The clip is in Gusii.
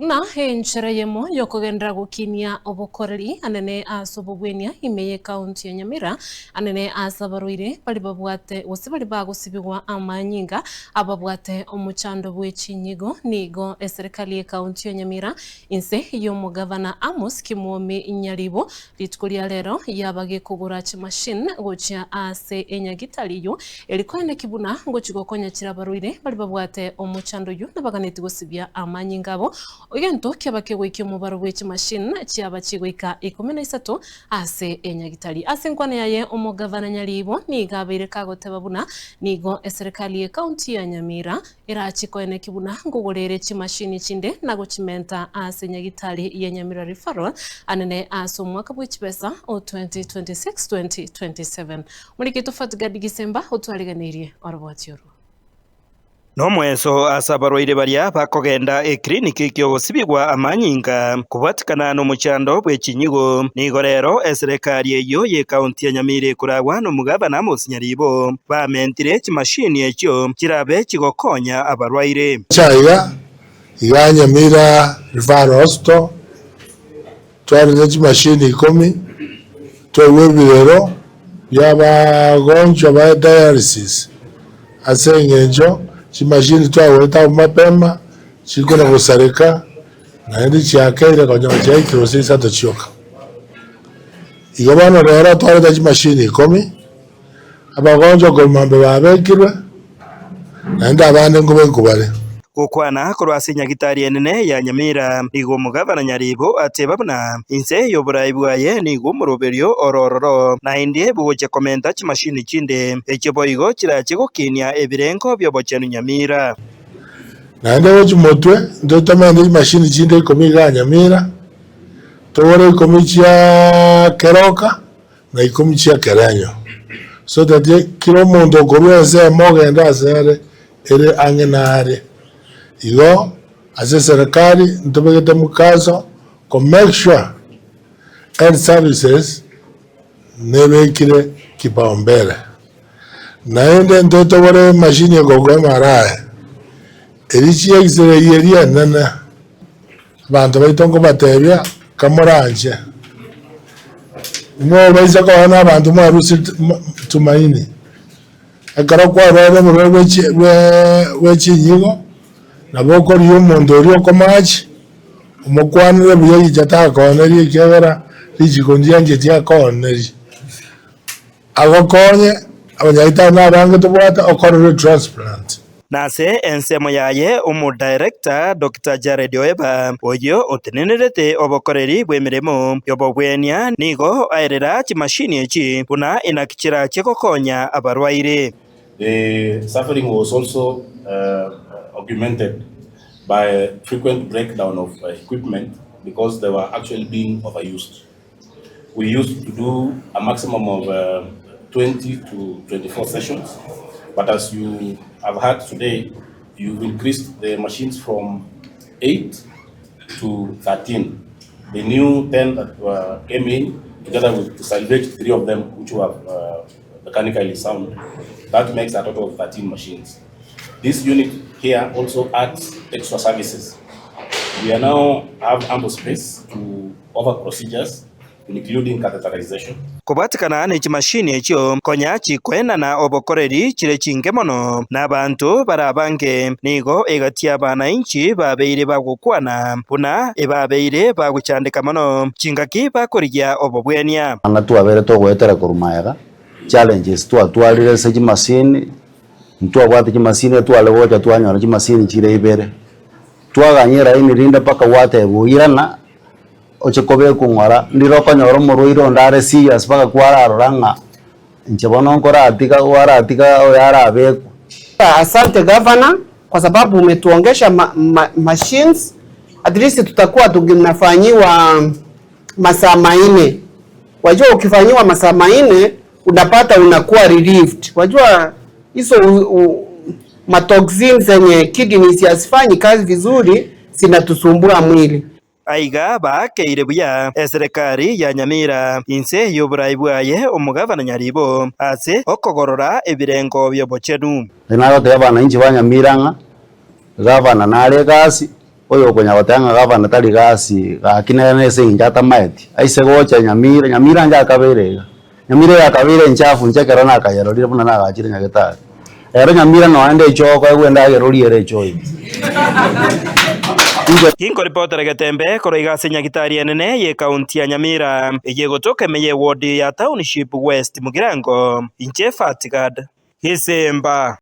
Buna enchera eyemo y'okogenderera gokinia obokoreri anene ase obogwenia ime y'ecounty ya Nyamira, anene ase abarwaire baria babwate gose baria bagosibigwa amanyinga ababwate omochando bwe chinyigo nigo eserikali y'ecounty ya Nyamira inse y'omogavana Amos Kimwomi Nyaribo Rituko ria rero yaba gekogora chimachine gochia ase enyagitari eyio, eri koeneki buna ngochia gokonya chire abarwaire baria babwate omochando oyio na baganeti gosibia amanyinga abo. Egento kiaba kegoikia omobaro bwe chimachine chiaba chigoika 13 ase enyagitari. Ase enkwana yaye omogavana Nyaribo nigo abeire kagoteba buna nigo eserekari ye county ya Nyamira Erache koeneki buna nkogorere chimashini chinde na gochimenta ase nyagitari ya Nyamira Referral anene ase omwaka bwe chibesa o 2026-2027. Omoriki Fatgard Gisemba otwariganeirie oroboti orwo. Nomoeso ase abarwaire baria bakogenda ekiriniki ki'ogosibigwa amanyinga kobwatikana nomochando bwe chinyigo. Nigo rero eserekari eyio y'ecounty ya Nyamira ekoragwa nomogabana Amos Nyaribo Bamentire chimashini echio chirabe chigokonya abarwaire. Inche aiga iga Nyamira Referral Hospital twarete chimashini ikomi, twaigwa ebirero bi'abagonchwa ba dialysis ase eng'encho chimashini twagorete abwo mapema chikona gosareka naende chiakeire konyora chiaikire gose isato chioka. Igo bono rero twarete chimashini ikomi. Abagonchwa korwa mambia babekirwe, naende abande nkobekwa bare. Gokwana korwa ase Nyagitari enene ya Nyamira, nigo omogabana Nyaribo ateba buna inse y'oborai bwaye nigo omoroberio ore ororo, naende bogochia komenta chimashini chinde, echio boigo chirache gokinia ebirengo bi'obochenu Nyamira. Naende gochia motwe ntotomente chimashini chinde ikomi igaa Nyamira, togore ikomi chia Keroka, na ikomi chia kerenyo, so that kera omonto okorua ensemo ogende ase are ere ang'e nare. Igo ase eserekari ntobegete mukaso ko make sure health services nebekire kipaumbele. Naende ntotobore emashini ekogwa MRI, eria chi x-ray eria enene, Abanto baito nkobatebia, Kamoranche, mobaisa koba nabanto mwarusie tumaini. Ekero kwarwarire oborwaire bwe chi bwe chinyigo, nabo okorigia omonto oria okomachi, omokwanere buya richa takooneria ekiagera richiko ndiancheti akoonerie. Agokonye, abanyagetari nabange tobwate okorerwe transplant. Na ase ensemo yaye Omodaerector Doctor Jared Oeba, oyio otenenerete obokoreri bw'emeremo y'obogwenia nigo aerera chimashini echi buna inaki chirache gokonya abarwaire. The suffering was also augmented by frequent breakdown of equipment because they were actually being overused. We used to do a maximum of uh, 20 to 24 sessions, but as you have heard today, you've increased the machines from 8 to 13. The new 10 that were, came in, together with the salvaged three of them, which were uh, mechanically sound, that makes a total of 13 machines. This unit here also adds extra services. We are now have ample space to offer procedures including catheterization. Kobwatekana ne chimashini echio konya chikoenana obokoreri chire chinke mono, na abanto bare abange nigo egati y'abanainchi babeire bagokwana buna ebabeire bagochandeka mono chingaki bakorigia obobwenia. Anga twabere togoetera korwa magega, challenges twatwarire ase chimasini, ntwabwate chimasini tware gocha twanyora chimasini chire ibere, twaganya eraini rinde mpaka gwatebwa oirana, oche kobekwa ng'ora, ndire okonyora omorwaire onde are serious mpaka kwararora ng'a inche bono nkoratiga kwaratiga oyo arabekwe. Asante Governor kwa sababu umetuongesha ma, ma, machines at least tutakuwa tunafanyiwa masaa manne. Wajua ukifanyiwa masaa manne unapata unakuwa relieved. Wajua hizo matoxins zenye kidneys hazifanyi kazi vizuri zinatusumbua mwili. Aiga baakeire buya eserekari ya Nyamira inse y'oborai bwaye omogavana Nyaribo ase okogorora ebirengo bi'obochenu. Nari nagotebia abananchi ba Nyamira ng'a gavana nare egasi. Oyo okonya goteba ng'a gavana tari gasi, gaki nere nese eng'encho atamaeti, aise gocha Nyamira, Nyamira inche akabeire iga, Nyamira eyakabeire enchafu inche ekero nakayerorire buna nagachire Nyagetari. Ero Nyamira nonya nde echoo koegwa endagera oriere echoo ime. Inche. Ginkoripotera Getembe korwa iga ase Nyagitari enene y'Ekaunti ya Nyamira, eyio egotoka ime y'ewodi ya Township West Mugirango, inche Fatgad Gisimba.